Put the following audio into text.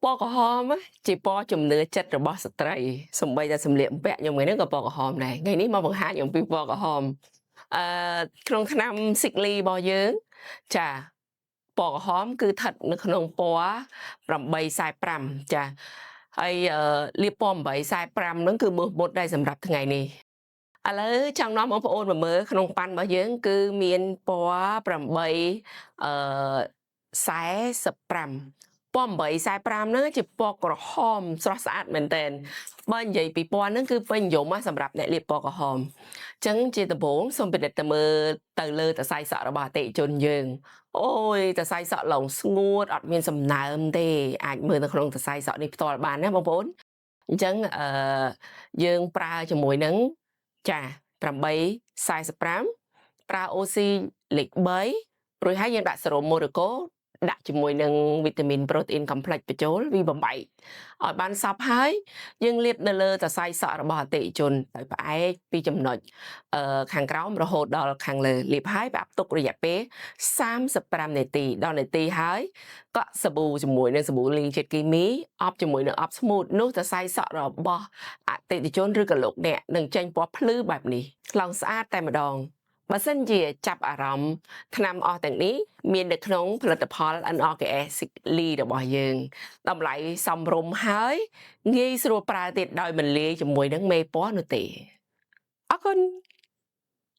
ពណ៌ក្រហមជាពណ៌ជំនឿចិត្តរបស់ស្ត្រីសំបីតែសម្លៀកបំពាក់ខ្ញុំថ្ងៃនេះក៏ពណ៌ក្រហមដែរថ្ងៃនេះមកបង្ហាញអំពីពណ៌ក្រហមអឺក្នុងឆ្នាំស៊ីកលីរបស់យើងចាពណ៌ក្រហមគឺស្ថិតនៅក្នុងពណ៌845ចាហើយលាបពណ៌845ហ្នឹងគឺមើលមុតដែរសម្រាប់ថ្ងៃនេះឥឡូវចង់នាំបងប្អូនមកមើលក្នុងប៉ាន់របស់យើង គឺមានពណ៌8អឺ45ពណ៌845ហ្នឹងជាពណ៌ក្រហមស្រស់ស្អាតមែនតើបើនិយាយពីពណ៌ហ្នឹងគឺពេញនិយមសម្រាប់អ្នកលាបពណ៌ក្រហមអញ្ចឹងជាដំបូងសូមពិនិត្យទៅមើលទៅលើតសៃសក់របស់អតិថិជនយើងអូយតសៃសក់ឡងស្ងួតអត់មានសំណើមទេអាចមើលនៅក្នុងតសៃសក់នេះផ្ទាល់បានណាបងប្អូនអញ្ចឹងអឺយើងប្រើជាមួយនឹងចា845ប្រើ OC លេខ3រួចហើយយើងដាក់សេរ៉ូមូរ៉ូកូដាក់ជាមួយនឹងវីតាមីនប្រូតេអ៊ីន complex បញ្ចូលវាបំបែកឲ្យបានសព្វហើយយើងលាបនៅលើសរសៃសក់របស់អតិថិជនដោយផ្អែកពីចំណុចខាងក្រោមរហូតដល់ខាងលើលាបហើយផ្អាប់ទុករយៈពេល35នាទីដល់នាទីហើយកក់សាប៊ូជាមួយនឹងសាប៊ូលីងជាតិគីមីអប់ជាមួយនឹងអប់ smooth នោះសរសៃសក់របស់អតិថិជនឬក៏លោកអ្នកនឹងចេញពណ៌ភ្លឺបែបនេះឡងស្អាតតែម្ដងបើសិនជាចាប់អារម្មណ៍ថ្នាំអស់ទាំងនេះមាននៅក្នុងផលិតផល NRKS លីរបស់យើងតម្លៃសមរម្យហើយងាយស្រួលប្រើទៀតដោយមិនលាយជាមួយនឹងមេពណ៌នោះទេអរគុណ។